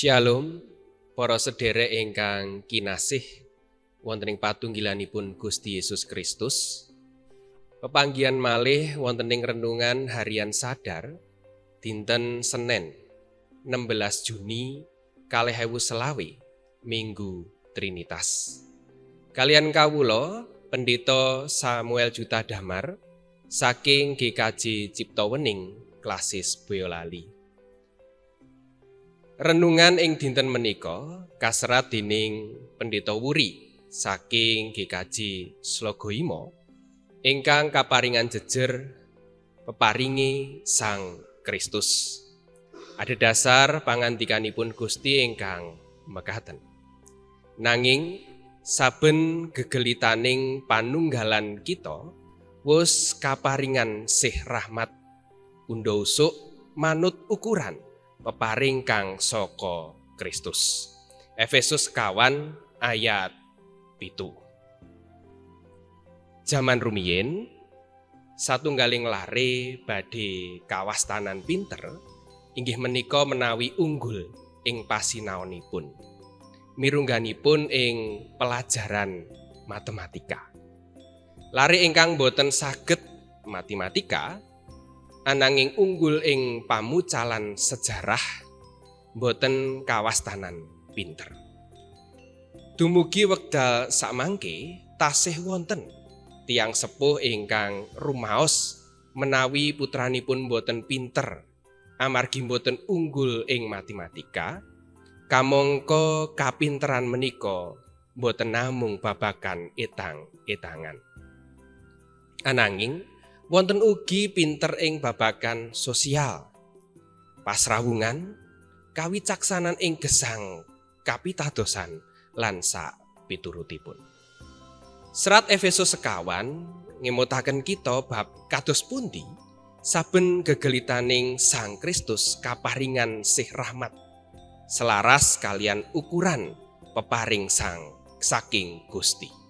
Shalom, para sederek ingkang kinasih wonten ing patunggilanipun Gusti Yesus Kristus. Pepanggihan malih wonten ing renungan harian sadar dinten Senin 16 Juni 2025, Minggu Trinitas. Kaliyan kawula Pendeta Samuel Juta Damar saking GKJ Ciptowening, Klasis Boyolali. Renungan ing dinten menika kaserat dening Pendeta Wuri saking GKJ Slogohimo ingkang kaparingan jejer Peparinge Sang Kristus. Adhedhasar pangandikanipun Gusti ingkang mekaten. Nanging saben gegelitaning panunggalan kita wus kaparingan sih rahmat undha usuk manut ukuran peparing kang saka Kristus. Efesus 4 ayat 7. Jaman rumiyin, satunggaling lare badhe kawastanan pinter inggih menika menawi unggul ing pasinaonipun. Mirungganipun ing pelajaran matematika. Lare ingkang boten saged matematika ananging unggul ing pamucalan sejarah boten kawastanan pinter. Dumugi wekdal samangke tasih wonten tiyang sepuh ingkang rumaos menawi putranipun boten pinter amargi boten unggul ing matematika, kamangka kapinteran menika boten namung babagan etang-etangan. Ananging wonten ugi pinter ing babagan sosial, pasrawungan, kawicaksanan ing gesang kapitadosan lan sak piturutipun. Serat Efesus 4 ngemutaken kita bab kados pundi saben gegelitaning Sang Kristus kaparingan sih rahmat selaras kaliyan ukuran peparing sang saking Gusti.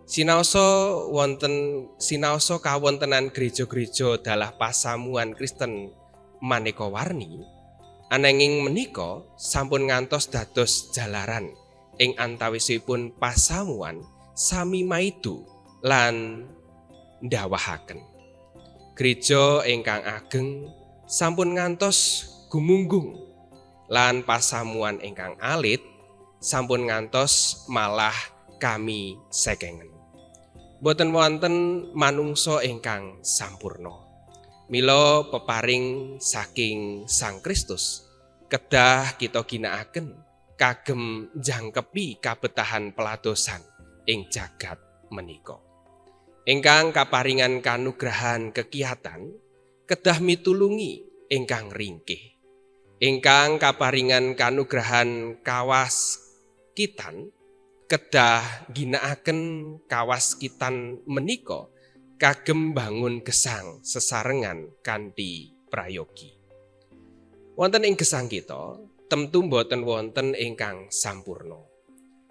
Sinaosa wonten sinaosa kawontenan gereja-gereja dalah pasamuan Kristen maneka warni, ananging menika sampun ngantos dados jalaran ing antawisipun pasamuan sami maidu lan ndawahaken. Gereja ingkang ageng sampun ngantos gumunggung lan pasamuan ingkang alit sampun ngantos malah kami sekengen. Boten wonten manungsa ingkang sampurna. Mila peparing saking Sang Kristus kedah kita ginakaken kagem jangkepi kabetahan peladosan ing jagat menika. Ingkang kaparingan kanugrahan kekiatan kedah mitulungi ingkang ringkih. Ingkang kaparingan kanugrahan kawaskitan kedah ginakaken kawaskitan menika kagem bangun gesang sesarengan kanthi prayogi. Wonten ing gesang kita temtu boten wonten ingkang sampurna.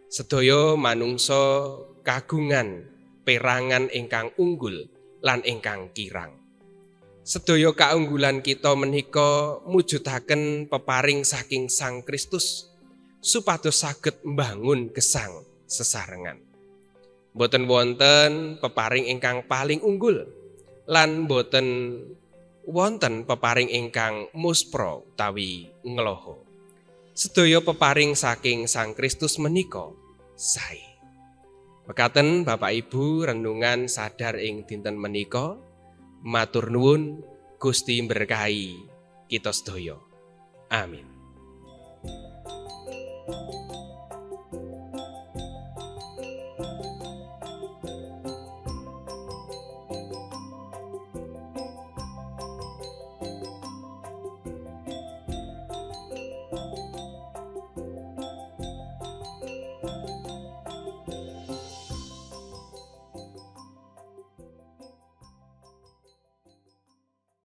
Sedaya manungsa kagungan perangan ingkang unggul lan ingkang kirang. Sedaya kaunggulan kita menika mujudaken peparing saking Sang Kristus supados saged mbangun gesang sesarengan. Boten wonten peparing ingkang paling unggul lan boten wonten peparing ingkang muspra utawi ngloho. Sedaya peparing saking Sang Kristus menika sae. Mekaten, Bapak Ibu, renungan sadar ing dinten menika. Matur nuwun, Gusti berkahi kita sedaya. Amin.